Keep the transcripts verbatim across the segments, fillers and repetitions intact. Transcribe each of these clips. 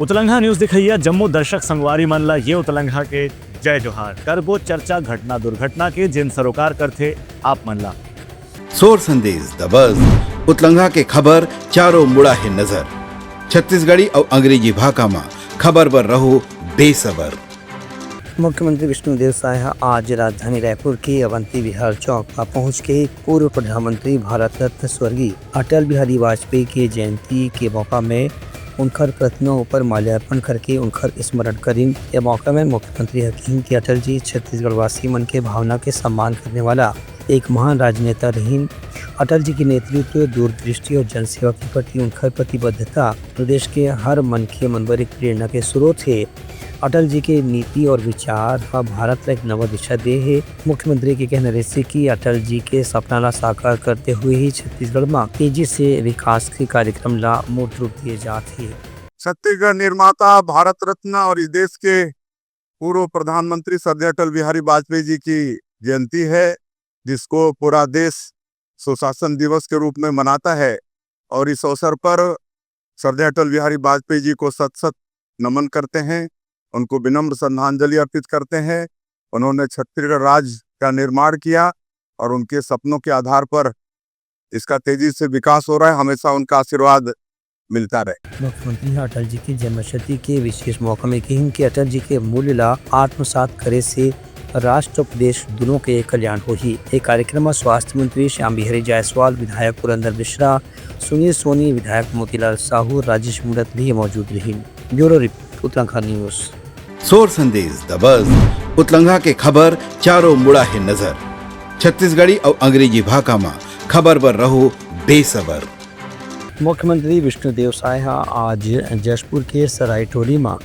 उतलंघा news दिखइया जम्मो दर्शक संगवारी मन ला ये उतलंघा के जय जोहार। करबो चर्चा घटना दुर्घटना के, जेन सरोकार करथे आप मन ला। सोर संदेश दबस, उतलंघा के खबर चारों मुड़ा हे नजर। छत्तीसगढ़ी अउ अंग्रेजी भाखा म खबर बर रहो बेसबर। मुख्यमंत्री विष्णुदेव साय ह आज राजधानी रायपुर के अवंती विहार चौक म पहुंच के पूर्व प्रधानमंत्री भारत रत्न स्वर्गीय अटल बिहारी वाजपेयी के जयंती के मौका में उनखर प्रतिमा ऊपर माल्यार्पण करके उनखर स्मरण करिन। ये मौका में मुख्यमंत्री ह किहिन कि अटल जी छत्तीसगढ़ वासी मन के भावना के सम्मान करने वाला एक महान राजनेता रहिन। अटल जी के नेतृत्व, दूरदृष्टि और जनसेवा के प्रति उनखर प्रतिबद्धता प्रदेश के हर मनखे मन बर एक प्रेरणा के स्रोत हे। अटल जी के नीति और विचार ह भारत ला एक नवा दिशा दे हे। मुख्यमंत्री के कहना रहिसे कि अटल जी के सपना ला साकार करते हुए ही छत्तीसगढ़ म तेजी से विकास के कार्यक्रम ला मूर्त रूप दिए जात हे। छत्तीसगढ़ निर्माता, भारत रत्न और इस देश के पूर्व प्रधानमंत्री श्रद्धेय अटल बिहारी वाजपेयी जी की जयंती है, जिसको पूरा देश सुशासन दिवस के रूप में मनाता है। और इस अवसर पर श्रद्धेय अटल बिहारी वाजपेयी जी को शत शत नमन करते हैं, उनको विनम्र श्रद्धांजलि अर्पित करते हैं। उन्होंने छत्तीसगढ़ राज्य का निर्माण किया और उनके सपनों के आधार पर इसका तेजी से विकास हो रहा है। हमेशा उनका आशीर्वाद मिलता रहे। मुख्यमंत्री ह अटल जी के जन्मशती के विशेष मौका में किहिन कि अटल जी के मूल्य ला आत्मसात करे से राष्ट्र अउ प्रदेश दुनों के कल्याण होही। ए कार्यक्रम म स्वास्थ्य मंत्री श्याम बिहारी जायसवाल, विधायक पुरंदर मिश्रा, सुनील सोनी, विधायक मोतीलाल साहू, राजेश मूणत भी मौजूद रहिन। Bureau report, Utlangha news. सोर संदेश दबस, उतलंघा के खबर चारों मुड़ा हे नजर। छत्तीसगढ़ी अउ अंग्रेजी भाखा म खबर बर रहो बेसबर। मुख्यमंत्री विष्णुदेव साय ह आज जशपुर के सराय टोली म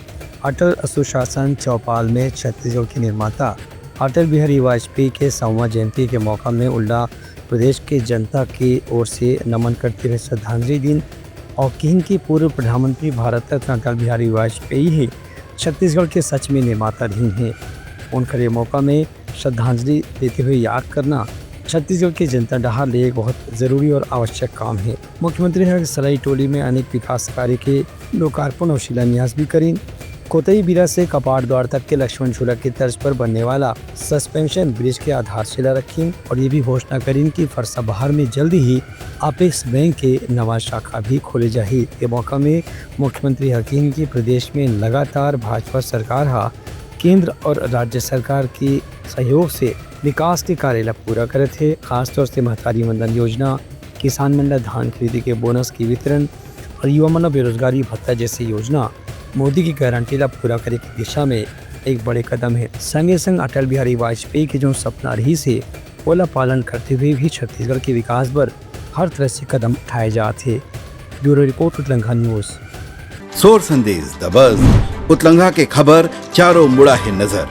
अटल सुशासन चौपाल में छत्तीसगढ़ के निर्माता अटल बिहारी वाजपेयी के सौवां जयंती के मौका में उल्ला प्रदेश के जनता की ओर से नमन करते हुए श्रद्धांजलि दिन और किहिन कि पूर्व प्रधानमंत्री भारत रत्न अटल बिहारी वाजपेयी ही छत्तीसगढ़ के सच में निर्माता रहिन हे। उनकर ये मौका में श्रद्धांजलि देते हुए याद करना छत्तीसगढ़ के जनता डहार ले एक बहुत जरूरी और आवश्यक काम हे। मुख्यमंत्री ह सराय टोली में अनेक विकास कार्य के लोकार्पण और शिलान्यास भी करिन। कोतई बीरा से कपाट द्वार तक के लक्ष्मण झूला की तर्ज पर बनने वाला सस्पेंशन ब्रिज के आधारशिला रखिन और ये भी घोषणा करिन कि फरसाबहार में जल्दी ही अपेक्स बैंक के नवा शाखा भी खोले जाही। ये मौका में मुख्यमंत्री ह किहिन कि प्रदेश में लगातार भाजपा सरकार ह केंद्र और राज्य सरकार के सहयोग से विकास के कार्य ला पूरा करत हे। खासतौर से महतारी वंदन योजना, किसान मन ला धान खरीदी के बोनस के वितरण और युवा मन ला बेरोजगारी भत्ता जैसे योजना मोदी की गारंटी ला पूरा करे के दिशा में एक बड़े कदम हे। संगे संग अटल बिहारी वाजपेयी के जो सपना रहिस हे, ओला पालन करते हुए भी छत्तीसगढ़ के विकास बर हर तरह से कदम उठाए जात हे। Bureau report, Utlangha news. सोर संदेश दबस, उतलंघा के खबर चारों मुड़ा हे नजर।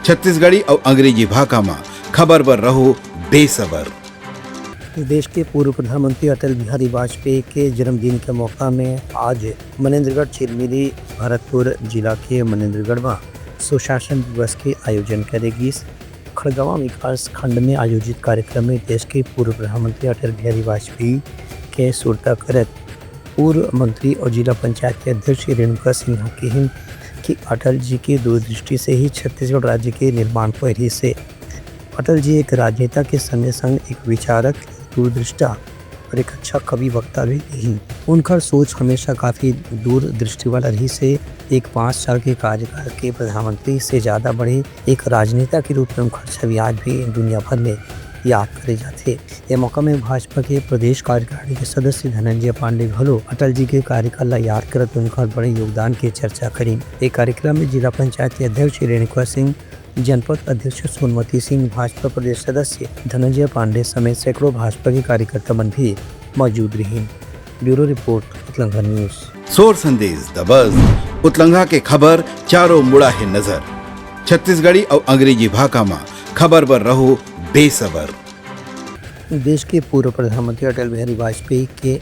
छत्तीसगढ़ी अउ अंग्रेजी भाखा म खबर बर रहो बेसबर। देश के पूर्व प्रधानमंत्री अटल बिहारी वाजपेयी के जन्मदिन के मौका में आज मनेंद्रगढ़ चिरमिरी भरतपुर जिला के मनेंद्रगढ़ में सुशासन दिवस के आयोजन करे गिस। खड़गवां विकास खंड में आयोजित कार्यक्रम में देश के पूर्व प्रधानमंत्री अटल बिहारी वाजपेयी के सुरता करत पूर्व मंत्री और जिला पंचायत के अध्यक्ष रेणुका सिंह ह किहिन कि अटल जी के दूरदृष्टि से ही छत्तीसगढ़ राज्य के निर्माण होए रहिस हे। अटल जी एक राजनेता के संगे संग एक विचारक, दूरदृष्टा और एक अच्छा कवि वक्ता भी रहिन। उनकर सोच हमेशा काफी दूरदृष्टि वाला रहिस हे। एक पाँच साल के कार्यकाल के प्रधानमंत्री से ज्यादा बड़े एक राजनेता के रूप में उनकर छवि आज भी दुनिया भर में याद करे जाथे। ये मौका में भाजपा के प्रदेश कार्यकारिणी के सदस्य धनंजय पांडे घलो अटल जी के कार्यकाल ला याद करत उनकर बड़े योगदान के चर्चा करिन। ये कार्यक्रम में जिला पंचायत के अध्यक्ष रेणुका सिंह, जनपद अध्यक्ष सोनमती सिंह, भाजपा प्रदेश सदस्य धनंजय पांडे समेत सैकड़ों भाजपा के कार्यकर्ता मन भी मौजूद रहिन। Bureau report, Utlangha news. सोर संदेश दबस, उतलंघा के खबर चारों मुड़ा हे नजर। छत्तीसगढ़ी अउ अंग्रेजी भाखा म खबर बर रहो बेसबर। देश के पूर्व प्रधानमंत्री अटल बिहारी वाजपेयी के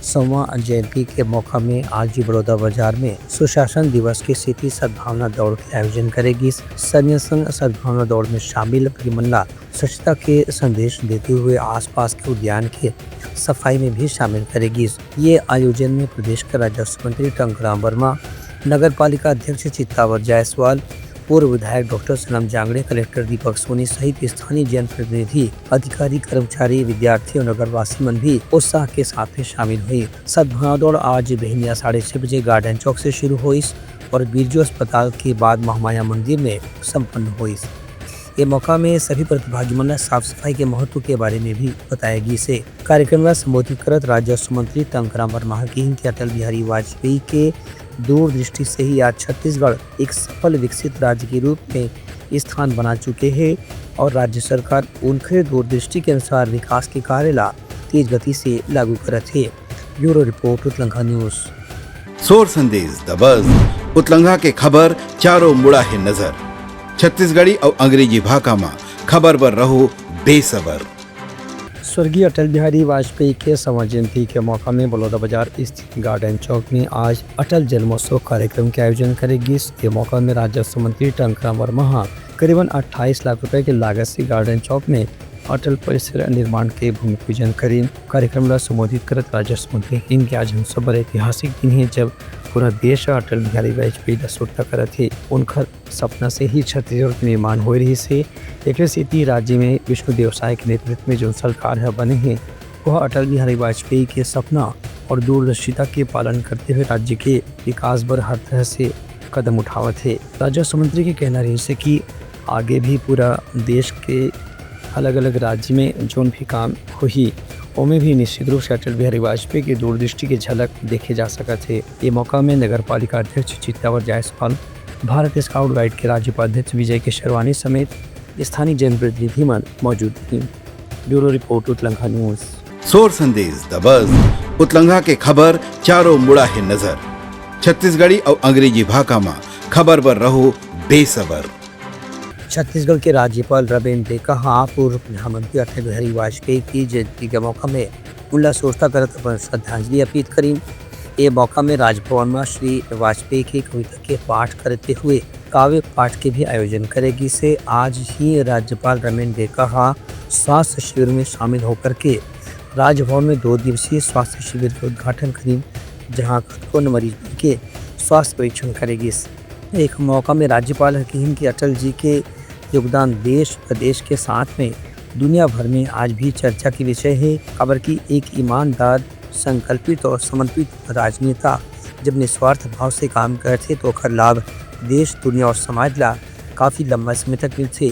सौवां जयंती के मौका में आज ही बलौदाबाजार में सुशासन दिवस के सेती सद्भावना दौड़ के आयोजन करे गिस। संगे संग सद्भावना दौड़ में शामिल मन ला स्वच्छता के संदेश देते हुए आसपास के उद्यान के सफाई में भी शामिल करे गिस। ये आयोजन में प्रदेश के राजस्व मंत्री टंकराम वर्मा, नगर पालिका अध्यक्ष चित्तावर जायसवाल, पूर्व विधायक डॉक्टर सनम जांगड़े, कलेक्टर दीपक सोनी सहित स्थानीय जनप्रतिनिधि, अधिकारी, कर्मचारी, विद्यार्थी और नगरवासी मन भी उत्साह के साथ में शामिल हुई। सद्भावना दौड़ आज बिहनिया साढ़े छह बजे गार्डन चौक से शुरू होइस और बीरजू अस्पताल के बाद महामाया मंदिर में संपन्न होइस। ये मौका में सभी प्रतिभागी मन ला साफ सफाई के महत्व के बारे में भी बताया गीस हे। कार्यक्रम ला संबोधित करत राजस्व मंत्री टंकराम वर्मा ह किहिन कि अटल बिहारी वाजपेयी के दूरदृष्टि से ही आज छत्तीसगढ़ एक सफल विकसित राज्य के रूप में स्थान बना चुके हे और राज्य सरकार उनखरे दूरदृष्टि के अनुसार विकास के कार्य ला तेज गति से लागू करत हे। Bureau report, Utlangha news. सोर संदेश द बज, उतलंघा के खबर चारों मुड़ा हे नजर। छत्तीसगढ़ी अउ अंग्रेजी भाखा म खबर बर रहो बेसबर। स्वर्गीय अटल बिहारी वाजपेयी के संवर जयंती के मौका में बलौदाबाजार स्थित गार्डन चौक में आज अटल जन्मोत्सव कार्यक्रम के आयोजन करे गिस। ये मौका में राजस्व मंत्री टंकराम वर्मा ह करीबन अट्ठाईस लाख रुपए के लागत से गार्डन चौक में अटल परिसर निर्माण के भूमि पूजन करीन। कार्यक्रम ला संबोधित करत राजस्व मंत्री किहिन कि आज हम सब बर ऐतिहासिक दिन हे, जब पूरा देश ह अटल बिहारी वाजपेयी ला सुरता करत हे। उनखर सपना से ही छत्तीसगढ़ के निर्माण होए रहिस हे। एकरे सेती राज्य में विष्णुदेव साय के नेतृत्व में जोन सरकार ह बने हे, वह अटल बिहारी वाजपेयी के सपना और दूरदर्शिता के पालन करते हुए राज्य के विकास बर हर तरह से कदम उठावत हे। राजस्व मंत्री के कहना रहिस हे कि आगे भी पूरा देश के अलग-अलग राज्य में जोन भी काम होही, ओमे भी निश्चित रूप से अटल बिहारी वाजपेयी के दूरदृष्टि के झलक देखे जा सकत हे। ये मौका में नगर पालिका अध्यक्ष चित्तावर जायसवाल, भारत स्काउट गाइड के राज्य उपाध्यक्ष विजय के शेरवानी समेत स्थानीय जनप्रतिनिधि मन मौजूद रहिन। Bureau report, Utlangha news. सोर संदेश द बज, उतलंघा के खबर चारों मुड़ा हे नजर। छत्तीसगढ़ी अउ अंग्रेजी भाखा म खबर बर रहो बेसबर। छत्तीसगढ़ के राज्यपाल रमेन डेका ह पूर्व प्रधानमंत्री अटल बिहारी वाजपेयी की जयंती के मौका में उनला सुरता करत अपन श्रद्धांजलि अर्पित करीन। ए मौका में राजभवन में श्री वाजपेयी के कविता के पाठ करते हुए काव्य पाठ के भी आयोजन करे गिस हे। आज ही राज्यपाल रमेन डेका ह स्वास्थ्य शिविर में शामिल होकर के राजभवन में दो दिवसीय स्वास्थ्य शिविर के उद्घाटन करीन, जहां कतकोन मरीज मन के स्वास्थ्य परीक्षण करे गिस। एक मौका में राज्यपाल ह किहिन कि अटल जी के योगदान देश प्रदेश के साथ में दुनिया भर में आज भी चर्चा के विषय हे, काबर कि एक ईमानदार, संकल्पित और समर्पित राजनेता जब निस्वार्थ भाव से काम करथे, तो ओकर लाभ देश, दुनिया और समाज ला काफी लंबा समय तक मिलथे।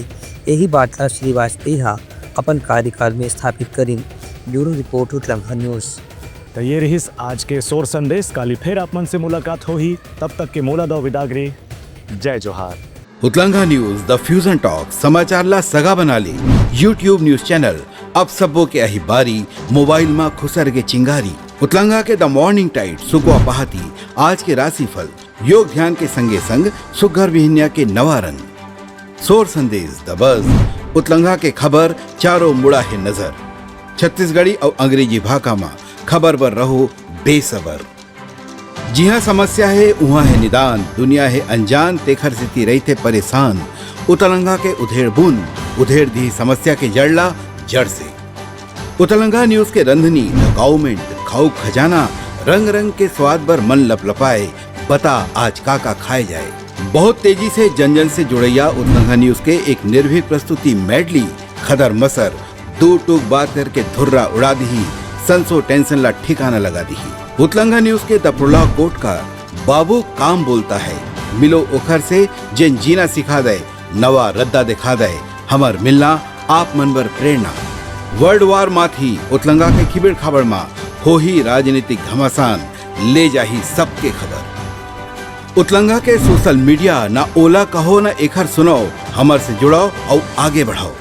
यही बात ला श्री वाजपेयी हा अपन कार्यकाल में स्थापित करिन। Bureau report, Utlangha news. तो ये रहिस आज के सोर संदेश। काली फेर आप मन से मुलाकात होही, तब तक के मोला दो विदागरी। जय जोहार। उतलंघा न्यूज, द फ्यूजन टॉक, समाचार ला सगा बना ले। YouTube न्यूज चैनल, अब सबो के अही बारी, मोबाइल मा खुसर के चिंगारी। उतलंघा के द मॉर्निंग टाइड, सुकवा पहाती, आज के राशिफल, योग ध्यान के संगे संग सुग्घर बिहनिया के नवा रंग। सोर संदेश द बज, उतलंघा के खबर चारों मुड़ा हे नजर। छत्तीसगढ़ी अउ अंग्रेजी भाखा मा खबर बर रहो बेसबर। जिहाँ समस्या हे, उहाँ हे निदान, दुनिया हे अनजान, तेखर सेती रहिथे परेशान। उतलंघा के उधेड़ बुन, उधेड़ दिही समस्या के जड़ ला जड़ से। उतलंघा न्यूज के रंधनी, द काउमेंट, खाऊ खजाना, रंग रंग के स्वाद बर मन लपलपाए, बता आज का का खाए जाए। बहुत तेजी से जन जन से जुड़ैया उतलंघा न्यूज के एक निर्भीक प्रस्तुति मेडली, खदर मसर, दू टूक बात करके धुर्रा उड़ा दिही, संसो टेंशन ला ठिकाना लगा दिही। उतलंघा न्यूज के द प्रोलॉग कोट का बाबू काम बोलता है, मिलो ओखर से जेन जीना सिखा दे, नवा रद्दा दिखा दे, हमर मिलना आप मन बर प्रेरणा। वर्ल्ड वार माथी उतलंघा के खिबेड़ खाबड़ मा होही राजनीतिक घमासान, ले जाही सबके खबर। उतलंघा के सोशल मीडिया, ना ओला कहो ना एखर सुनाओ, हमर से जुड़ाओ अउ आगे बढ़ाओ।